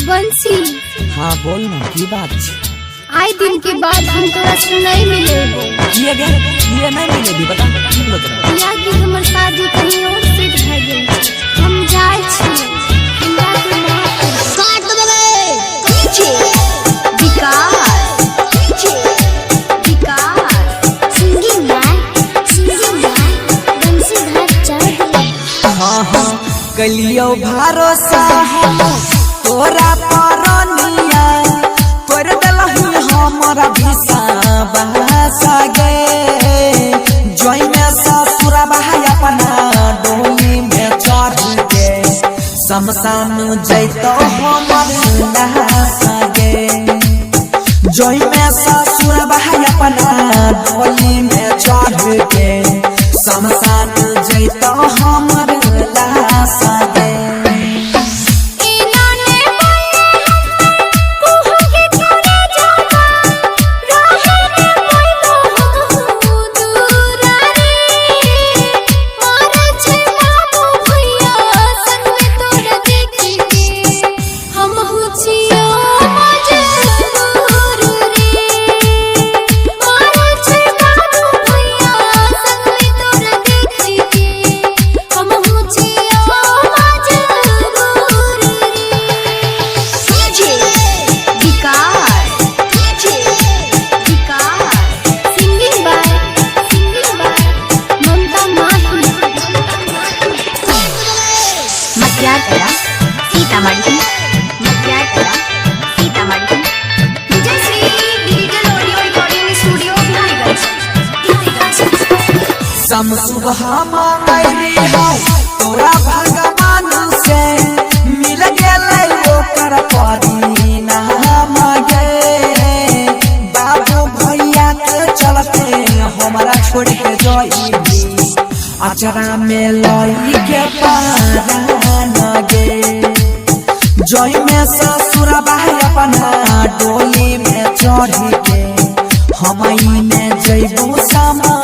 बंसी। हाँ, बोल ना, की बात छै? आइ दिन के बाद हम तोरा से नहीं मिलेबो। किए गे, किए नहीं मिलेबी? बता, की बोलत रह? कियाकि हमर शादी कहीं और सेट भए गेल छै। हम जाइ छी, हमरा के माफ कर दे। Vikas, Vikas. Singing by, singing by Bansidhar Chaudhary. हाँ, कलियो भरोसा हम तोरा परनिया, तोर दलही हमरा भिसा बहसा गे। जोई में ससुरा भाई अपना डोली में चढ़ के शमशान जैतो हमर नहासा गे। जोई में ससुर भाई अपना डोली में चढ़ के शमशान जैतो हमर लाशा गे। Vikas, Vikas. Singing by, singing by Mamta Mahi. Madhyapura, Sitamarhi. Madhyapura, Sitamarhi. Vijayashree digital audio recording studio, Bihariganj. सम सुबह मांगली हो तोरा भगवान से, मिल गेलै ओकर पदीना मागे। बाबू भैया के चलते हमरा छोड़ के जइबी, अचरा में लई के पारा गे। जोई में ससुर भाई अपना डोली में चढ़ के हम में जइबू समा